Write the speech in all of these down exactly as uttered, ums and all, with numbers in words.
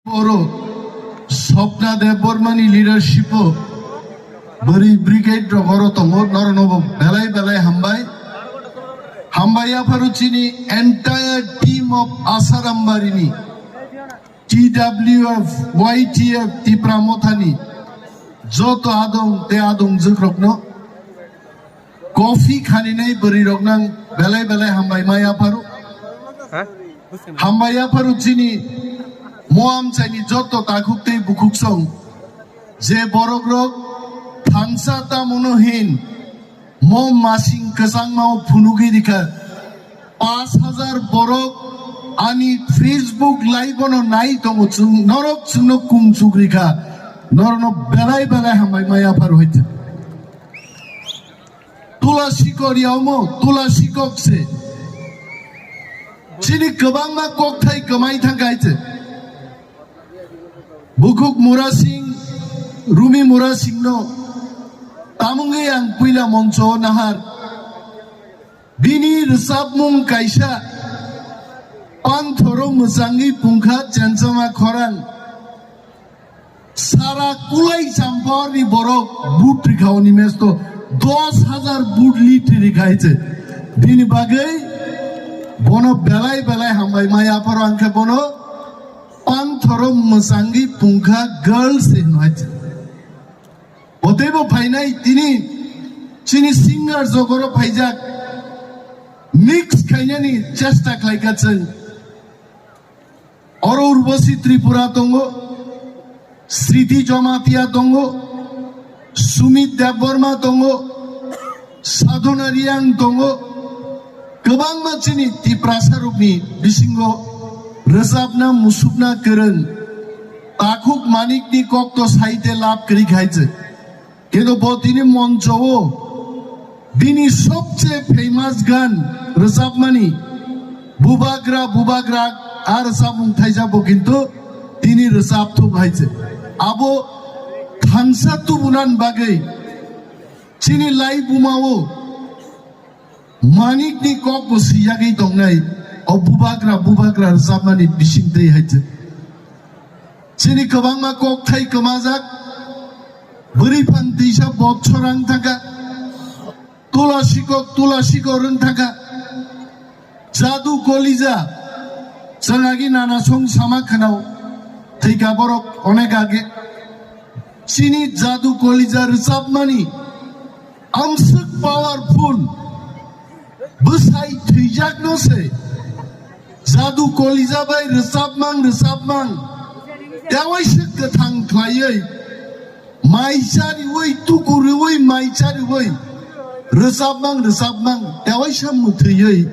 Oro Swapna Debbarmani leadership o bwrwi brigade rok oro tongo, norokno bo belai belai hambai. Hambai yapharo chini entire team of Asarambari ni, T W F, Y T F, Tipra Mothani joto adong te adong jwkrokno. Coffee khaninai bwrwi rok nang belai belai hambai ma yapharo. Ha? Hambai yapharo chini moam chaini joto takhuk tei bukhuk song je borok rok thansa tamono hin mo masing kwchangma o phunugwi rikha. Pash hajar borok ani Facebook live ono nai tongo, chwng norok chwngno kung chuk rikha. Norokno belai belai hambai ma yapharo hoite. Tula sikor yaomo, tula sikok se. Chini kwbangma kokthai kwmai thangkha hai se. Bukhuk Murasing, Rumi Murasingno tamungwi ang puila moncho nahar. Bini rwchapmung kaisa, Panthoro mwchangwi pungkha chenchama khorang. Sara kulai champorni borok but rikha oni mesto dos hajar but lit rikha hai se. Bini bagwi bono belai belai hambai ma yapharo ang khe bono Panthoro mwchangwi pungkha girls se hino hai se. Bo teibo phainai tini chini singer jogoro phaijak mix khainani chesta khlaikha chwng. Oro Urbosi Tripura tongo, Sriti Jamatia tongo, Sumit Debbarma tongo, Sadhana Riang tongo, kwbangma chini Tiprasa rokni bisingo rwchapna musukna kwrwng Takhuk Manikni kokto saite lab kwrwi khai se. Kintu bo tini moncho o bini sobse famous gan rwchapmani Bubagra Bubagra a rwchapmung thaisa bo kintu tini rwchap thung hai se. Abo thansa tubunan bagwi chini lai buma o Manikni kok bo siyagwi tongnai, o Bubagra Bubagra rwchapmani bising twi hai se. Chini kwbangma kokthai kwmajak, bwrwi phan tisa botsorang thangkha, tula sikok tula sikok rwng thangkha, jadu kolija, chwng agi nana song sama khwnao, thwika borok onek age. Chini jadu kolija rwchapmani amswk powerful, bwsai thwijakno se jadu kolija bai rwchapmang rwchapmang tewaisa kwthang khlaiwi mai chariwi tuku rwwi mai chariwi rwchapmang rwchapmang tewaisa mwthwiwi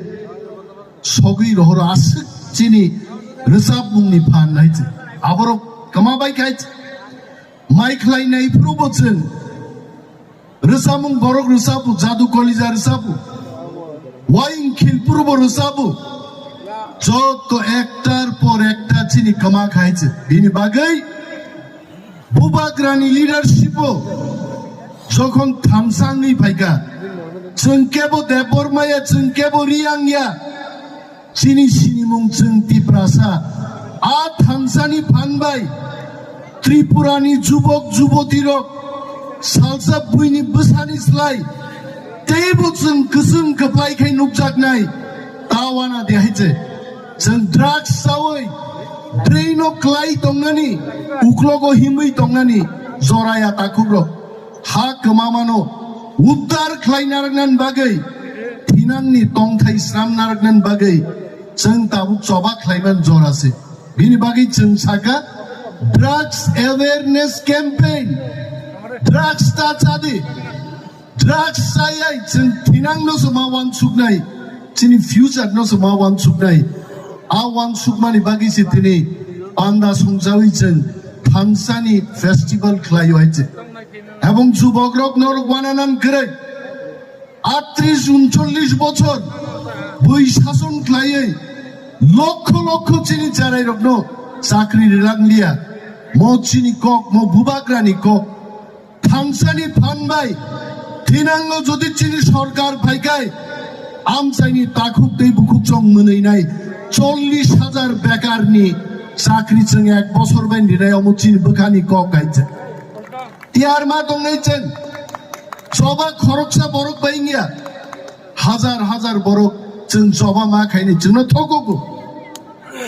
sogwi rohoro aswk chini rwchapmungni phan hai se. Aborok kwma bai khai se. Mai khlainai phuru bo chwng rwchapmung borok rwchapu, jadu kolija rwchapu, waing khilpuru bo rwchapu. Joto ektar por ekta chini kwma khai se. Bini bagwi Bubagrani leadership o jokhon thamsa wngwi phaikha, chwng kebo Debbarma ya, chwng kebo Riang ya, chini sinimung chwng Tiprasa. A thansani phan bai Tripurani jubok jubotirok salsa buini bwsani slai teibo chwng kwchwng kwplai khai nukjaknai. Ta wana de hai se. Chwng drugs chawi, draino klai tongnani, uklogo himwi tongnani, joraya takhukrok. Ha kwmamano uddar khlai narwknani bagwi, thinangni tongthai sram narwknani bagwi, chwng tabuk choba khlaiman jora se. Bini bagwi chwng saka drugs awareness campaign, drugs ta chadi, drugs chayai chwng thinangno se ma wansuknai, chini future no se ma wansuknai. A wansukmani bagwi se tini panda songjawi chwng thansani festival khlaio hai se. Ebong jubokrok norok wananan kwrwi. Atris uncholish bochor bui sason khlaiwi lokho lokho chini charairokno chakri rilanglia. Mo chini kok, mo bubagrani kok. Thansani phan bai thinango jodi chini sorkar phaikai, amchaini takhuk tei bukhuk chong mwnwinai chollish hajar bekarni Chakri chwng ek bosor bai rinai omo chini bwkhani kok kaisa. Tiyar ma tongnai chwng. Choba khoroksa borok bai wngya. Hazar hazar borok chwng choba ma khaini chwngno thokogo.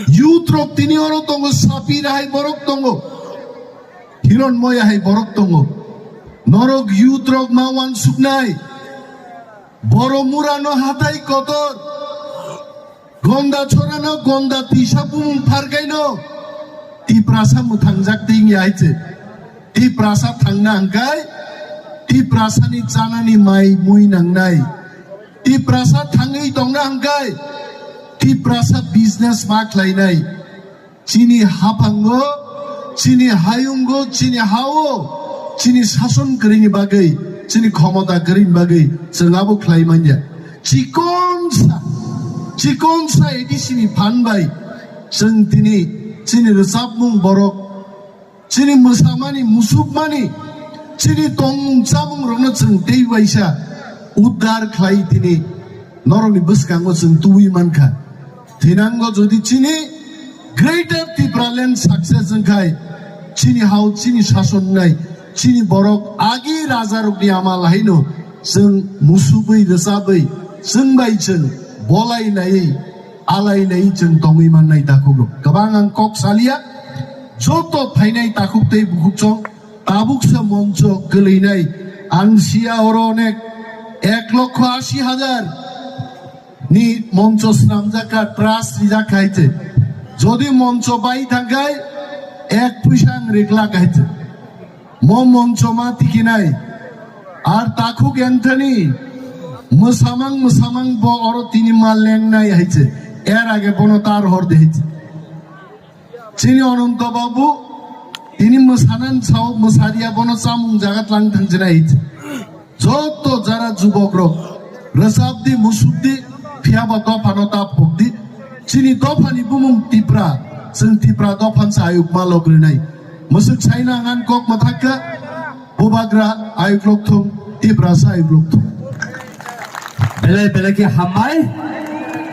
Youth rok tini oro tongo, Sapir hai borok tongo. Hiron Moya hai borok tongo. Norok youth rok ma wansuknai. Boro murano hatai kotor. Gonda chorano gonda tisa bumung pharkaino. Tiprasa mwthangjak tei wngya hai se. Tiprasa thangna hwnkhe Tiprasani chanani mai mui nangnai. Tiprasa thangwi tongna hwnkhe Tiprasa business ma khlainai. Chini haphango, chini hayungo, chini hao, chini sason kwrwini bagwi, chini khomota kwrwini bagwi chwng abo khlai manya. Chikonsa, chikonsa A D C ni phan bai chwng tini chini rwchapmung borok, chini mwsamani, musukmani, chini tongmung chamung rokno chwng tei waisa uddar khlai tini norokni bwskango chwng tubui mankha. Thinango jodi chini Greater Tipraland success wngkhai, chini hao, chini sason wngnai, chini borok agi rajarokni amal haino chwng musubui rwchabwi chwng bai chwng bolai laiwi alai laiwi chwng tongwi mannai takhuk rok. Kwbang ang kok salia, joto phainai takhuk tei bukhuk chong tabuksa moncho kwlwinai ang sia oro onek ek lokho asi hajar ni moncho swnamjak kha, trust rijak kha hai se. Jodi moncho bai thangkhai ek puisa ang rikla kha hai se. Mo moncho ma tikinai. Ar takhuk Anthony mwsamang mwsamang bo oro tini ma lengnai hai se. Er age bono tar hor de hai se. Chini Ononto Babu, tini mwsanan sao, mwsariya bono chamung jaga tlang thangchina hit. Joto jara jubok rok, rwchapdi, musukdi, phiyaba dophano tap phokdi. Chini dophani bumung Tipra, chwng Tipra dophan sa ayuk ma logrinai. Mwsuk saina ngan kok mathakka, bubagra ayuk lokthung, Tipra sa ayuk lokthung. Belai belai khe hambai,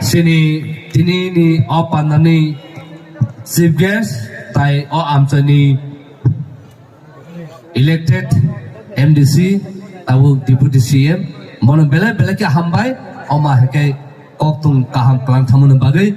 chini tini ni o pandani Chief guest tai o amchaini elected M D C tabuk Deputy C M, bono belai belai khe hambai, oma hake koktung kaham klang thamani bagwi.